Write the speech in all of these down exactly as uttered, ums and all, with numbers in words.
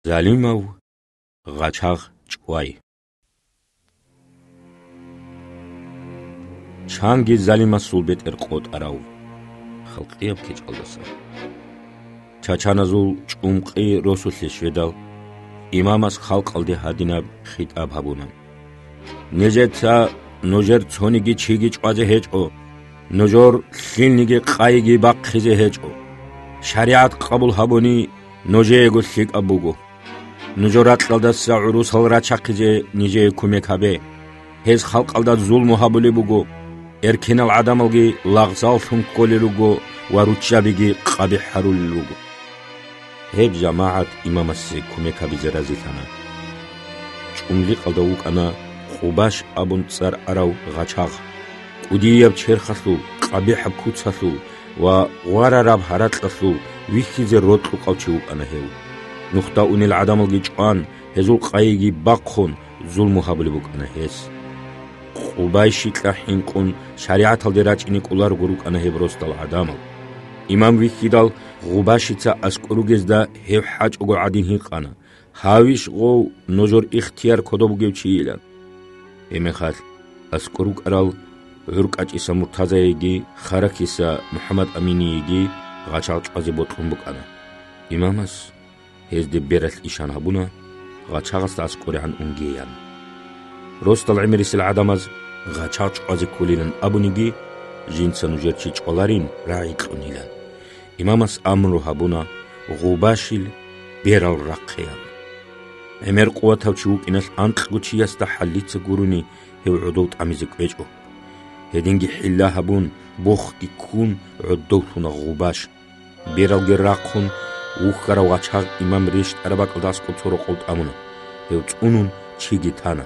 Залимав гъачагъ чӀвай. Чанги залимасул бетӀер къотӀарав халкъияб кечӀалдаса. Чачаназул чӀункъи росулъе щведал, имамас халкъалде гьадинаб хитӀаб гьабуна: «Нижеца нужер цониги чиги чӀвазе гьечӀо, нужер лъилниги къайиги бахъизе гьечӀо. ШаригӀат къабул гьабуни нужеего лъикӀаб буго. Нужер ракьалдаса гӀурусал рачахъизе нижее кумек гьабе. Гьез халкъалда зулму гьабулеб буго, эркенал гӀадамалги лагъзаллъун кколел руго ва руччабиги къабихӀ гьарулел руго». Гьеб жамагӀат имамасе кумек гьабизе разилъана. ЧӀумликъалда вукӀана Къубаш абун цӀар арав гъачагъ. КӀудияб черхалъул, къабихӀаб куцалъул ва гъварараб гьаракьалъул вихьизе рокьукъав чи вукӀана гьев. Нухда унел гӀадамалги чӀван, гьезул къайиги бахъун, зулму гьабулеб букӀана гьес. Къубайшикьа хӀинкъун, шаригӀаталде рачӀине кӀоларого рукӀана гьеб росдал гӀадамал. Имам вихьидал, Гъубашица аскӀор ругезда гьев хӀачӀого гӀадин гьикъана: «Гьавищ гъов нужер ихтияр кодоб бугев чийилан?» Гьебмехалъ аскӀор рукӀарал ГӀуркӀачӀиса Муртазаеги Харакиса МухӀаммад Аминиеги гъачагъ чӀвазе бокьун букӀана. Имамас гьезде бералъ ишан гьабуна, гъачагъасда аскӀорегӀан унгеян. Росдал гӀемерисел гӀадамаз гъачагъ чӀвазе кколилан абуниги, жинца нужер чи чӀваларин рагӀи кьунилан. Имамас амру гьабуна, Гъубашил берал рахъеян. ГӀемер къуватав чи вукӀиналъ анкьго чиясда хӀаллица гурони гьев гӀодов тӀамизе кӀвечӀо. Гьединги хӀилла гьабун, бохги ккун, гӀодов лъуна Гъубаш. Бералги рахъун, вухьарав гъачагъ имам рещтӀараб бакӀалда аскӀоб цо рокъов тӀамуна. Гьев цӀунун чиги тана.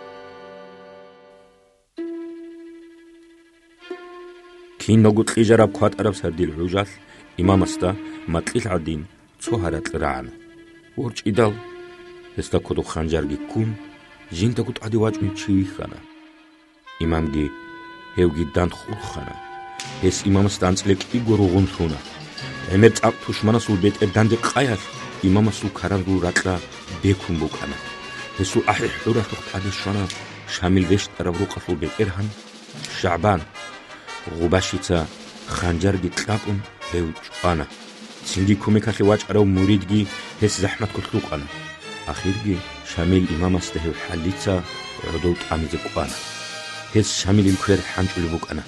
Киналго кьижараб кватӀараб сардил гӀужалъ имамасда макьилъ гӀадин цо гьаракь рагӀана. ВорчӀидал, гьесда кодоб ханжарги ккун, жиндаго тӀаде вачӀун чи вихьана. Имамги гьевги дандхъулхъана. Гьес имамасда анцӀила кӀиго ругъун лъуна. ГӀемер цӀакъ тушманасул бетӀер данде къаялъ, имамасул карандул ракьа бекун букӀана. Гьесул ахӀи-хӀуралъухъ тӀаде щвана Шамил рещтӀараб рукъалъул бетӀергьан ШагӀбан. Гъубашица ханжарги кьабун, гьев чӀвана. Цинги кумекалъе вачӀарав муридги гьес захӀматго лъукъана. Ахирги Шамил имамасда гьев хӀаллица гӀодов тӀамизе кӀвана. Гьес Шамилил квер хӀанчӀулеб букӀана.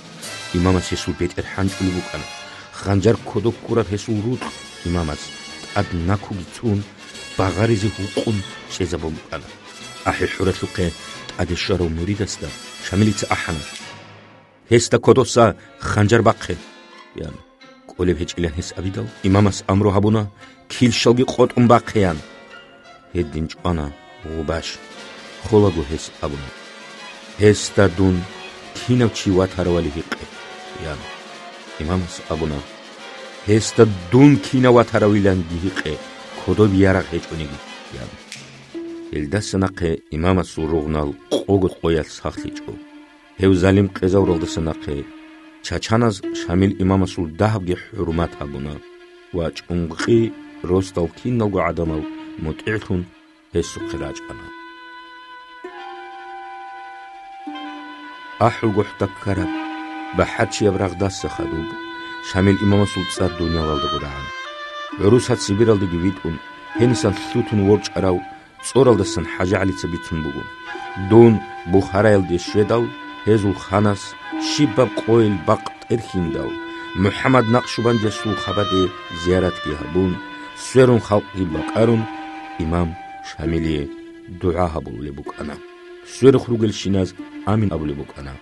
Имамас гьесул бетӀер хӀанчӀулеб букӀана. Ханжар кодоб ккураб гьесул рукъ имамас, тӀад накуги цун, багъаризе гьукъун чӀезабун букӀана. АхӀи-хӀуралъухъе тӀаде щварав муридасда Шамилица ахӀана: «Гьесда кодоса ханжар бахъе», – ян. КӀолеб гьечӀилан гьес абидал, имамас амру гьабуна: «Килщалги къотӀун бахъе», – ян. Гьедин чӀвана Гъубаш. Холаго гьес абуна: «Гьесда дун кинав чи ватаравали гьикъе», – ян. Имамас абуна: «Гьесда дун кинав ватаравиланги гьикъе, кодоб ярагъ гьечӀониги», – ян. Гьелдаса нахъе имамасул ругънал къого къоялъ сахлъичӀо. Гьев залим къезавуралдаса нахъе чачаназ Шамил имамасул дагьабги хӀурмат гьабуна ва чӀункъи росдал киналго гӀадамал мутӀигӀлъун гьесухъе рачӀана. АхӀулгохӀда ккараб бахӀарчияб рагъдаса хадуб Шамил имамасул цӀар дуниялалдаго рагӀана. ГӀурусат Сибиралдаги витӀун, гьенисан лъутун ворчӀарав ЦӀоралдасан ХӀажигӀалица бицун буго: «Дун Бухараялде щведал, гьезул ханас щибаб къойил бакъ тӀерхьиндал, МухӀаммад Накъшубандиясул хабаде зияратги гьабун, сверун халкъги бакӀарун, имам Шамилие дугӀа гьабулеб букӀана. Сверухъ ругелщиназ амин абулеб букӀана».